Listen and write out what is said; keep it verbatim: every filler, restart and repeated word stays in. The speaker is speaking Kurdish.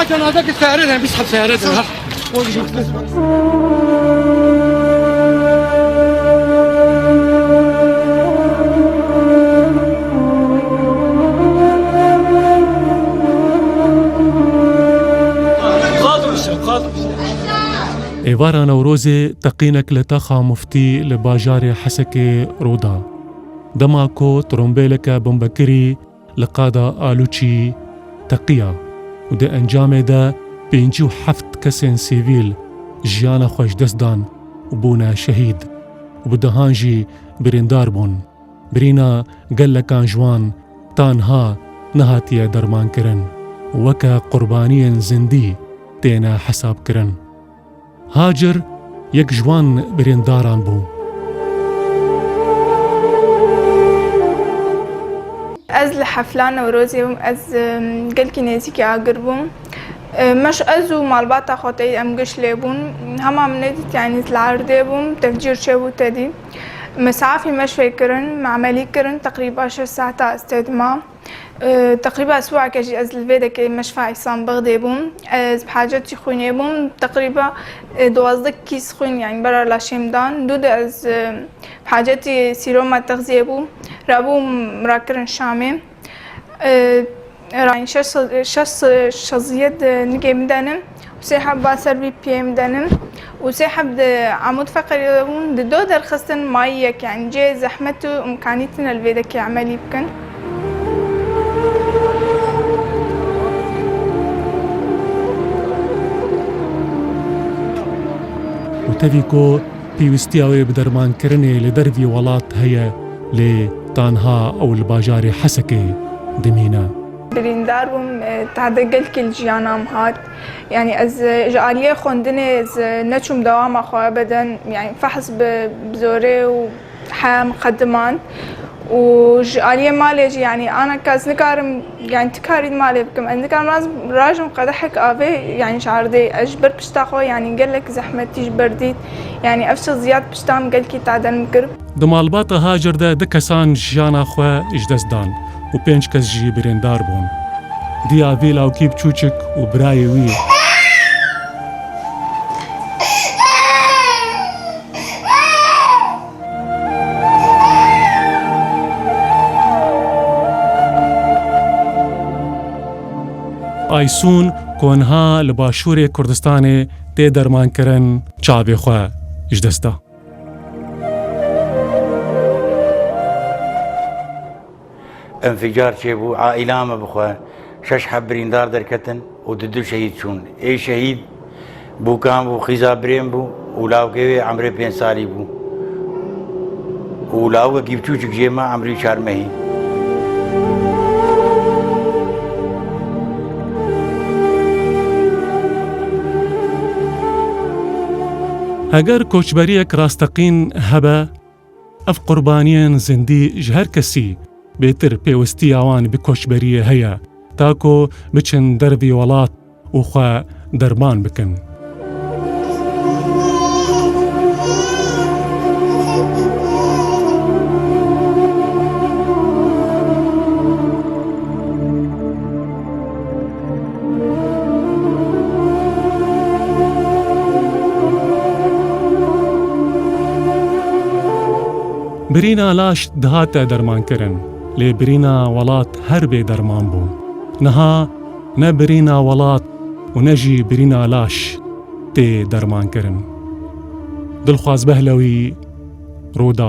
Cenazeki seyare de, biz seyare de. Êvara Newrozê teqînek li taxa muftî li bajarê Hesekê rû da. Dema ku trombêleke bombekirî li qada Alûçî teqiya û di encamê de pêncî û heft kesên sivîl jiyana xwe ji dest dan û bûne şehîd û bi dehan jî birîndar bûn. Birîna gelekan ji wan ta niha nehatiye dermankirin û weke qurbaniyên zindî têne hesabkirin. Hacir yek ji wan birîndaran bû. Ez li hefla Newrozê bûm, ez, em, gelkî nêzîkî agir bûm. E, meş ez û malbata xwe tey em giş lê bûn. Hema min nedît, yanî ez li erdê bûm, tefcîr çêbû tedî. Me safî meş fê kirin, me emelî kirin, teqrîba şeş saeta ez tê dima. E, teqrîba siwake jî ez li vê dekê meşfa Îhsan Bexdê bûm. Ez bi hacetî xwînê bûm. Teqrîba, e, duwazdeh kîs xwîn, yanî bera laşê min dan. Dû de ez, e, bi hacetî sîroma texziyê bûm. Rabûm rakirin Şamê. E, ra-, şeş, şeş, şeziyê di nigê min de nim. Û sê heb ba ser vî piyê min de nim. Û sê heb di Amûd Feqirê de bûn, di do derxistin mayî yek, yanî cihê zehmet û imkanî tine li vê dekê emelî bikin. Û tevî ku pêwîstiya wê bi dermankirinê li dervî welat heye, lê tanha ew li bajarê Hesekê dimîne. Birîndar bûm, e, tade gelkî li jiyana min hat. Yanî ez, e, ji aliyê xwendinê ez, e, neçûm dewama xwe ebeden, yanî fehs bi, bi zorê û heya min qediman. Û ji aliyê malê jî, yanî ana ka ez nikarim, yanî ti karî di malê bikim. Ez nikarim raz-, rajim qedehek avê, yanî ji erdê. Ez ji ber pişta xwe, yanî gelek zehmetî ji ber dît. Yanî ev şexsiyet pişta min gelkî tade min kir. Di malbata Hacir de du kesan jiyana xwe ji dest dan û pênc kes jî birîndar bûn. Diya vî lawkî biçûçik û birayê wî. Aysun ku niha li Başûrê Kurdistanê tê dermankirin, çavê xwe ji dest da. Înficar çêbû, aîla me bi xwe şeş heb birîndar derketin û du du şehîd çûn. Ê şehîd Bûkan bû, xîza birêm bû û lawkê wê emrê pênc salî bû. Û lawkekî biçûçik jê me emrî çar mehî. Heger koçberiyek rasteqîn hebe, ev qurbaniyên zindî ji her kesî bêtir pêwistiya wan bi koçberiyê heye, ta ku biçin dervî welat û xwe derman bikin. Birîna laş dihate dermankirin, lê birîna welat her bê derman bû. Niha ne birîna welat û ne jî birîna laş tê dermankirin. Dilxwaz Behlewî, Rûdawê.